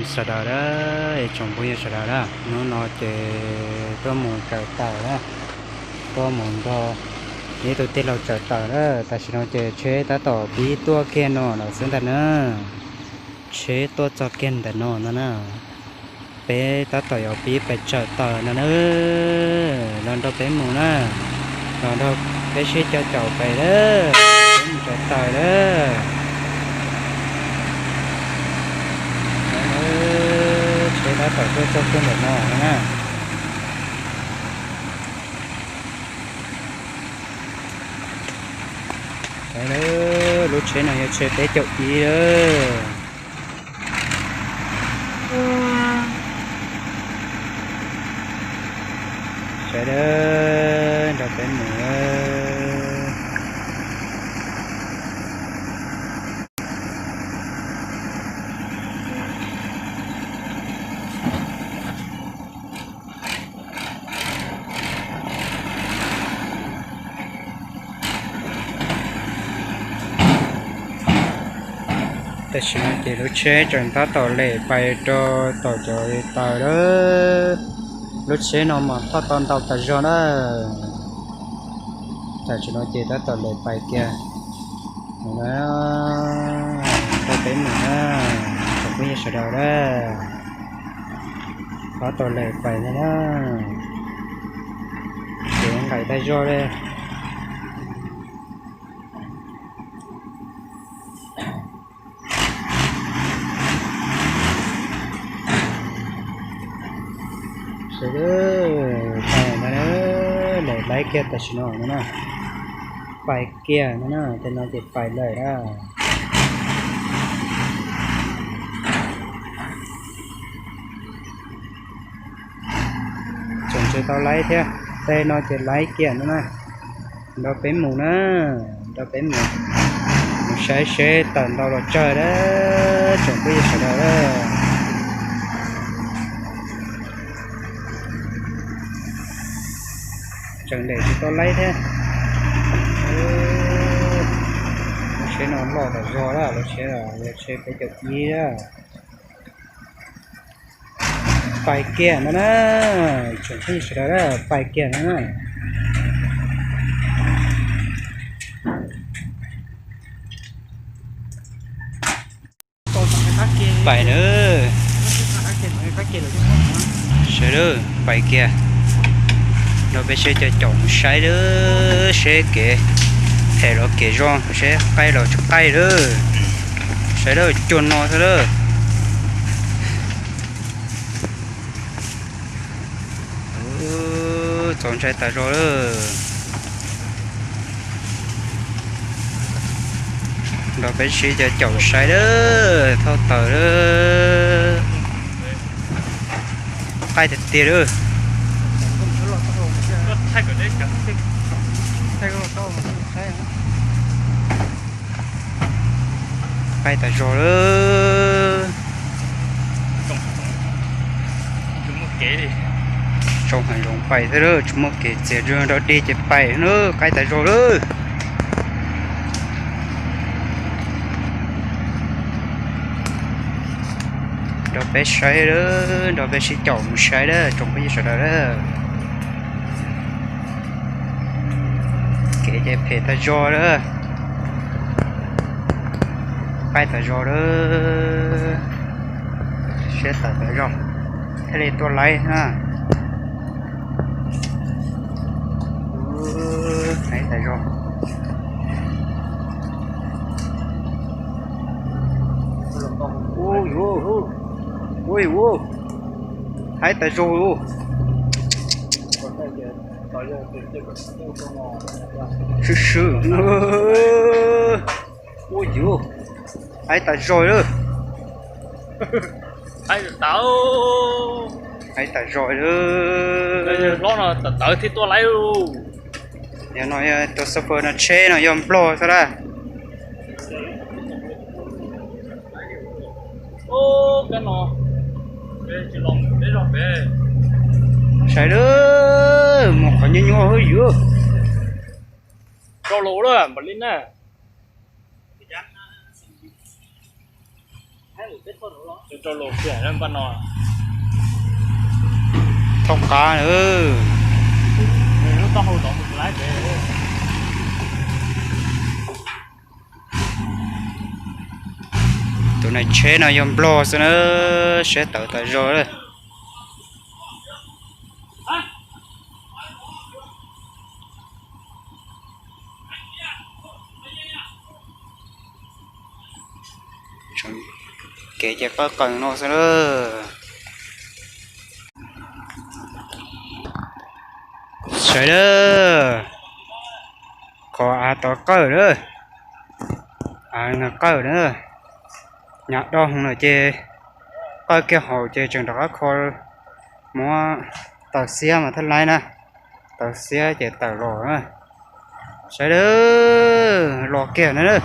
Sawv daws a, tsoom phooj ywg sawv daws a, hnub no ces tuaj mus tsaws taws a, tuaj mus nrog ib tug tij laug tsaws taws a. Tam sim no ces tsheb tab tom pib tuaj kiag no lawm xwb ntag na. Tsheb tuaj txog kiag ntawm no no na. Peb tab tom yuav pib pais tsaws taws no na. Los nrog peb mus na. Los nrog peb sib caum caum pais lawm, peb mus tsaws taws lawm. Tsheb tab tom tuaj txog kiag ntawm no na. Lub tsheb no yog tsheb peb caug ib lawm. Sawv daws nrog peb mus. Tam sim no ces lub tsheb tseem tab tom lem pais rau tom cov taws lawm. Lub tsheb no mas thauj tau ntau tas zog na. Tam sim no ces tab tom lem pais kiag. Nrog peb mus na, tsoom phooj ywg sawv daws a. Tab tom lem pais na. Ces nqaim tas zog li. Sawv daws, lawm laib kiag tam sim no no na. Pais kiag no na, tej no ces pais lawm na. Tseem tsis tau laib thiab, tej no ces laib kiag no na. Nrog peb mus na, nrog peb mus, mus saib seb taws ntau los tsawg na, tsoom phooj ywg sawv daws a. Tseem lem tsis tau laib thiab. Lub tsheb no loj tas zog lawm, lub tsheb, lub tsheb peb caug ib lawm. Pais kiag no na, tsoom phooj ywg sawv daws a, pais kiag no na. Pais na. Sawv daws, pais kiag. Nrog peb sib caum caum mus saib lawm, seb kev phem los kev zoo, seb qaij los tsis qaij lawm. Sawv daws, cuag no xwb lawm. Txaus ntshai tas zog lawm. Nrog peb sib caum caum saib lawm, thauj taws lawm. Qaij tiag tiag lawm. Qaij tas zog lawm. Tsoom heev zoov pais xwb lawm, tsis muaj kev txiav nrog dig ces pais na, qaij tas zog lawm. Nrog peb saib lawm, nrog peb sib caum mus saib lawm tsoom phooj ywg sawv daws lawm. Kev ces phem tas zog lawm. Qaij tas zog lawm. Siab tawm tas zog thiaj li tuaj laib na. Qaij tas zog. Ua yuav, ua yuav, haib tas zog. Swb swb. Ua yuav, haib tas zog lawm. Haib tas zog lawm. Hlob no tawv tawv thiaj tuaj laib. Yog no yog tus xab fawm no tsheb no yog nplog xwb lawm. Saib lawm, mus qhov nyuaj nyuaj hwb yuav. Rau lus lawm npaum li na. Thauj qab lawm. Tus neeg tsheb no yog Nplog xwb na, siab tawv tas zog lawm. Kev ces qawj qees no xwb na. Saib lawm, qhov av tod qawj lawm, av no qawj na, nyab dob hwv lawm ces qawj kiag hauv ces tseem rov qab kho, muab taws xiab mas thaj laib na, taws xiab ces tawm los na. Saib lawm, los kiag na.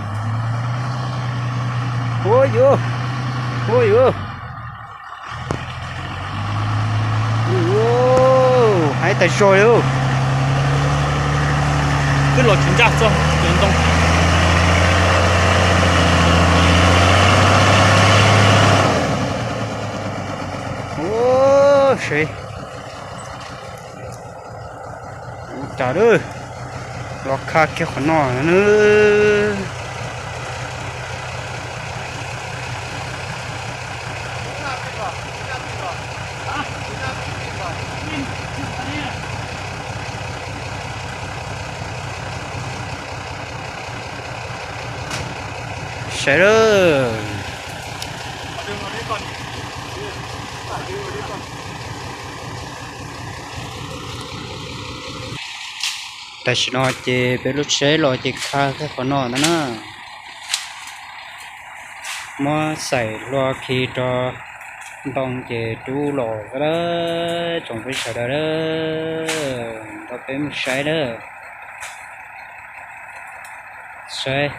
Ua yuav, ua yuav, haib tas zog li. Twb los tsis ncaj txog cov ntoo. Ua, seb, ua cas lawm, los khaj kiag qhov no na. Saib lawm. Tam sim no ces peb lub tsheb los ces khaj kiag qhov no ntag na. Muab xaim hlua khi rau ntoo ces rub los xwb lawm tsoom phooj ywg sawv daws. Nrog peb mus saib lawm. Saib,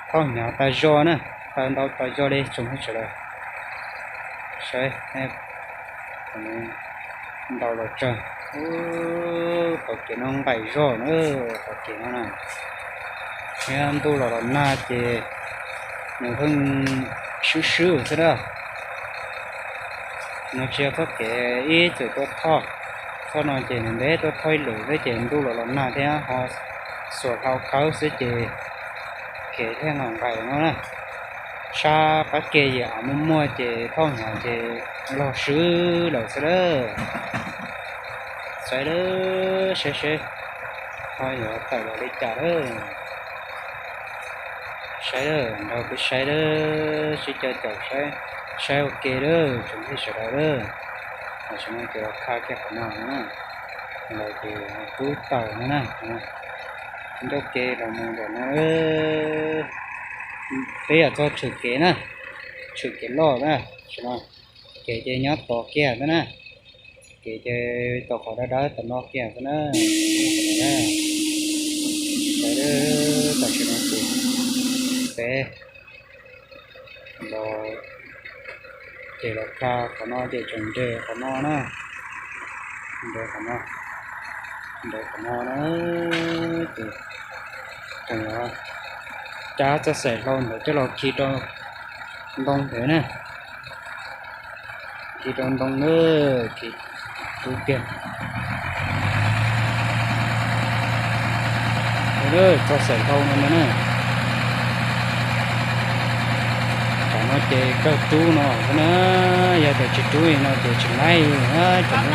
thauj hnyav tas zog na, taws ntau tas zog li tsoom phooj ywg sawv daws. Saib, ntau los tsawg. Qhov kev no nqaim zog na, qhov kev no na. Thiab ntuj los los nag ces nws pheej swb swb xwb na. No tsis yog txoj kev ib txwm tuaj thauj, thauj no ces nws ntev tuaj thauj ib lwm xwb ces ntuj los los nag thiab ho xuas hlau khawb xwb ces kev thiaj nqaim nqaim no na. Sab qab ke yam av muaj muaj ces thauj hnyav ces log swb lawm xwb lawm. Saib lawm, saib seb ho yuav tawm los li cas lawm. Saib lawm, nrog peb saib lawm, sib caum caum saib, saib ua ke lawm tsoom phooj ywg sawv daws lawm. Tam sim no ces los khaj kiag qhov no na, ntawd ces rub taws no na, ncauj ke los mus ntawm no. Peb yam txog tshwm kev na, tshwm kev loj na, tam sim no kev ces nyob tod kiag xwb na. Kev ces tau qhov dawb dawb tom no kiag xwb na. Saib, tam sim no ces peb los, ces los khaj qhov no ces tseem nres qhov no na, nres qhov no, nres qhov no na, ces tseem yuav cab txoj xaim hlau ntawd coj los khi rau ntoo ntawd na. Khi rau ntoo na, khi rub kiag. Txoj xaim hlau no ntag na. Tam no ces kawg rub no xwb na, yog tias tsis rub li no ces tsis laib na.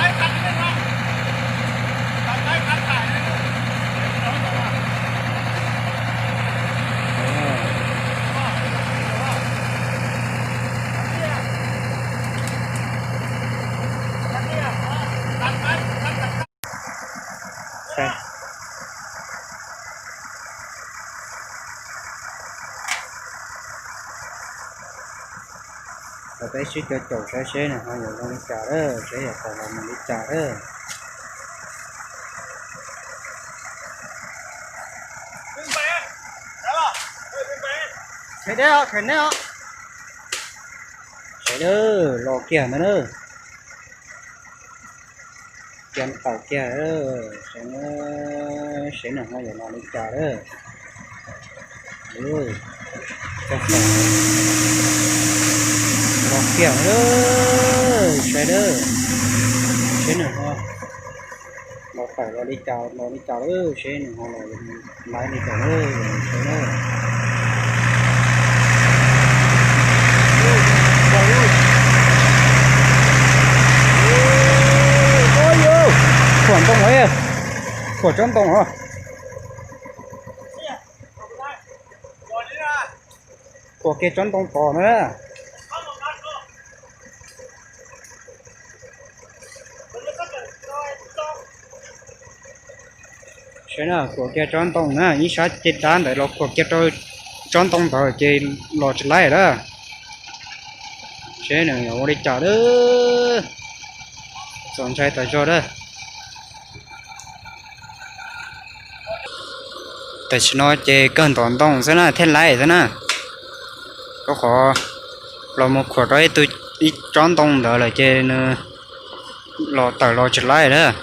Peb sib caum caum saib seb nws ho yuav zoo li cas lawm, seb yog tau los mus li cas lawm. Saib lawm, los kiag ntag na. Cia tawm kiag, seb nws ho yuav los li cas lawm. Txoj xaim, Kiag, saib lawm, seb nws ho los tawm los li cas los li cas lawm, seb nws ho los laiv li cas lawm, seb na. Khuam ntoo, khuam tsob ntoo os. Khuam kiag tsob ntoo tod na. Seb na, khuam kiag tsob ntoo na, ib sab ceg dab ntawd los khuam kiag rau tsob ntoo ntawd ces los tsis laib lawm. Seb nws yuav ua li cas lawm. Txaus ntshai tas zog lawm. Tam sim no ces kawg ntov ntoo xwb na thiaj laib xwb na. Rau qhov los mus khuam rau ib tug, ib tsob ntoo ntawd lawm ces nws los tawm los tsis laib lawm.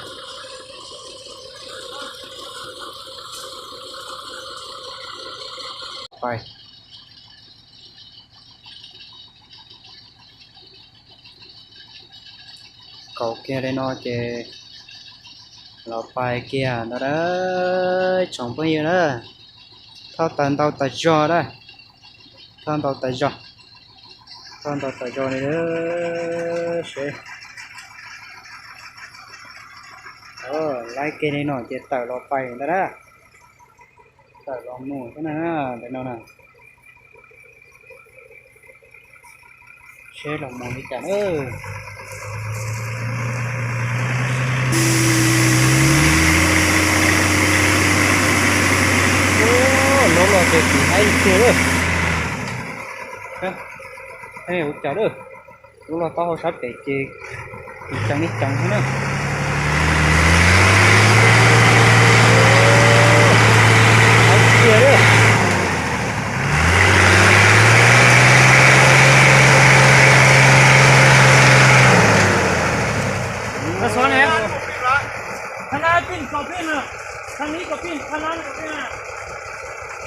Kaus kiag li no ces los pais kiag ntawd a, tsoom phooj ywg na. Thauj tawm ntau tas zog a, thauj ntau tas zog, thauj ntau tas zog li. Seb, laib kiag li no ces tawm los pais ntawd a, tawm los mus xwb na, ntawm no na. Seb los mus li cas na. Lub los ces tsis haib li tiag lawm. Ua cas lawm, lub los taub hau sab pem ces tsis ceev li ceev xwb na. Haib tiag lawm.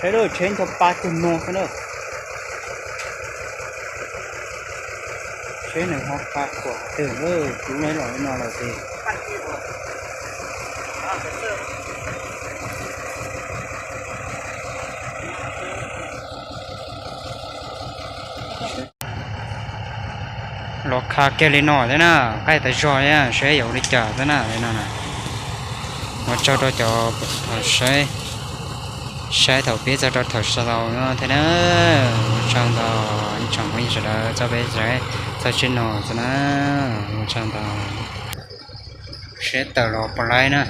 Saib lawm, tsheb ncho pa cuag no xwb na. Seb nws ho qha khuam qhov twg lawm, kuv los li no lawm ces. Los kha kiag li no thiab na, qaij tas zog thiab, seb yuav ua li cas thiab na li no na. Ua tsaug rau cov saib, saib thaum pib txog rau thaum xaus no thiab na. Ua tsaug ntau ib tsoom phooj ywg sawv daws txoj peb saib txoj channel no xwb na. Ua tsaug ntau. Seb tawm los puas laib na.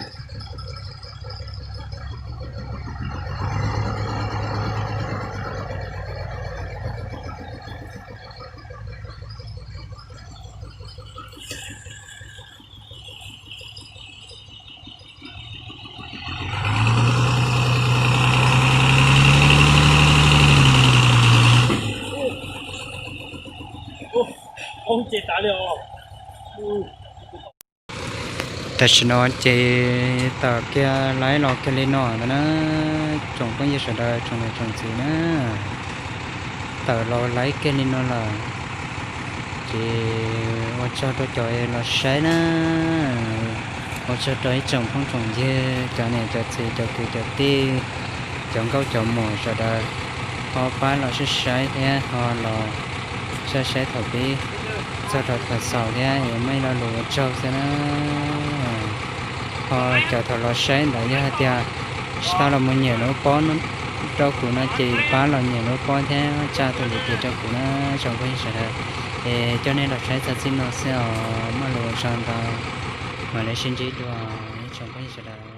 Tam sim no ces tawm kiag laib los kiag li no ntawd na, tsoom phooj ywg sawv daws tsoom niam tsoom txiv na, tawm los laib kiag li no lawm. Ces ua tsaug rau cov los saib na, ua tsaug rau ib tsoom phooj tsoom ywg, cov niam cov txiv, cov kwv cov tij, cov nkauj cov muam sawv daws ho pab los saib saib thiab ho los saib saib thaum pib txog rau thaum xaus thiab es muaj ib lo lus ua tsaug xwb na. Ho cov thaum los saib ntawd yog hais tias tsis tau los mus nyiam lub pob rau kuv no ces pab los nyiam lub pob thiab tsa tus liv tis rau kuv na, tsoom phooj ywg sawv daws. Es coj nej los saib txog txij no xwb os, muaj lus ua tsaug ntau, mam li sib ntsib dua ib tsoom phooj ywg sawv daws.